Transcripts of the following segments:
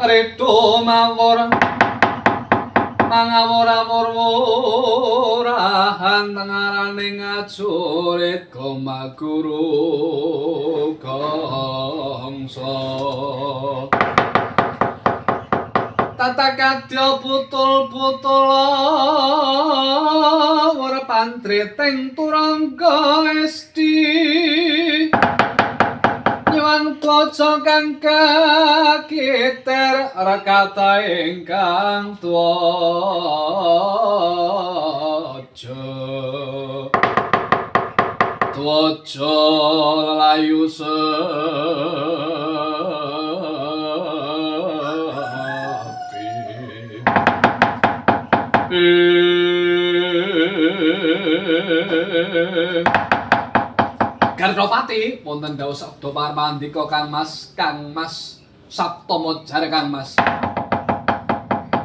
Ritu mawur mangawur-awur wurahan tengarane ngajurit komaguru gongso tata kadya putul-putul wur pantriting turangga esti nyuwang twaca kang kakiter rekata ingkang twaca twaca layu sepi. Gardapati wonten dawuh sabda parmandika Kang Mas, Kang Mas Saptama Jar Kang Mas.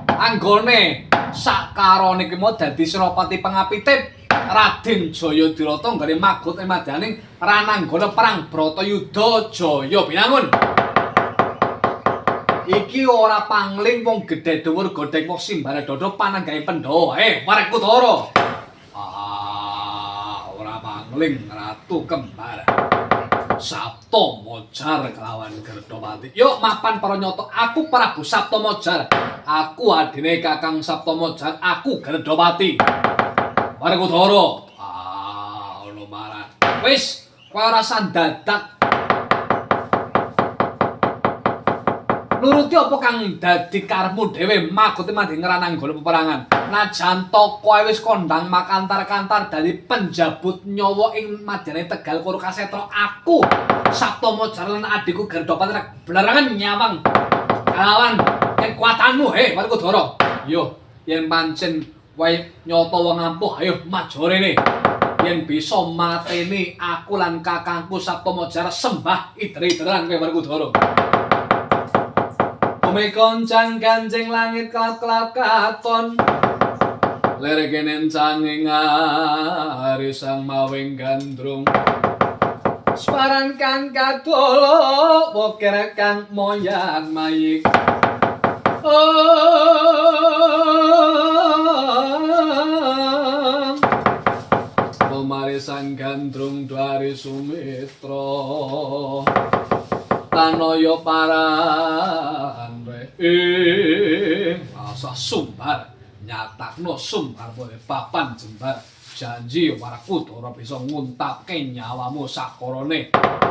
Anggone sakarone ki mau dadi Senopati pangapitip Raden Jayadirata nggone magut ing madyaning rananggana perang Bratayuda Jaya Binangun. Iki ora pangling wong gedhe dhuwur godhek wong simbara dada pananggahe Pandhawa. Warekudara. Ah, ora pangling Ratu Kembar. Saptama Jar kelawan Gardapati. Yuk mapan para nyata, aku Prabu Saptama Jar. Aku adine Kakang Saptama Jar, aku Gardapati. Warekudara. Ah, ono marah. Wis, kowe ora sandadak. Nuruti apa kang dadi karepmu dhewe magote madhe ngrananggana peperangan. Najan to kowe wis kondang makantar-kantar dadi penjabut nyawa ing madyane Tegal Kuru Kasetra, aku Saptama Jar lan adikku Gardapati blerengan nyawang kalawan kekuatanmu he Warekudara. Yo yen pancen kowe nyata wong ampuh ayo maju rene. Yen bisa mateni aku lan kakangku Saptama Jar sembah ider-ideran kowe Warekudara. Bumi koncang kancing langit kelap-kelap katon lir kenencanging ari sang mawing gandrung Sparan kang kadolo wokir kang moyan mayik. Pemari sang gandrung dwari sumitra tanaya paran asa sumbar nyatakno sumbar boleh papan jembar janji Warekudara bisa nguntapke nyawamu sakorone.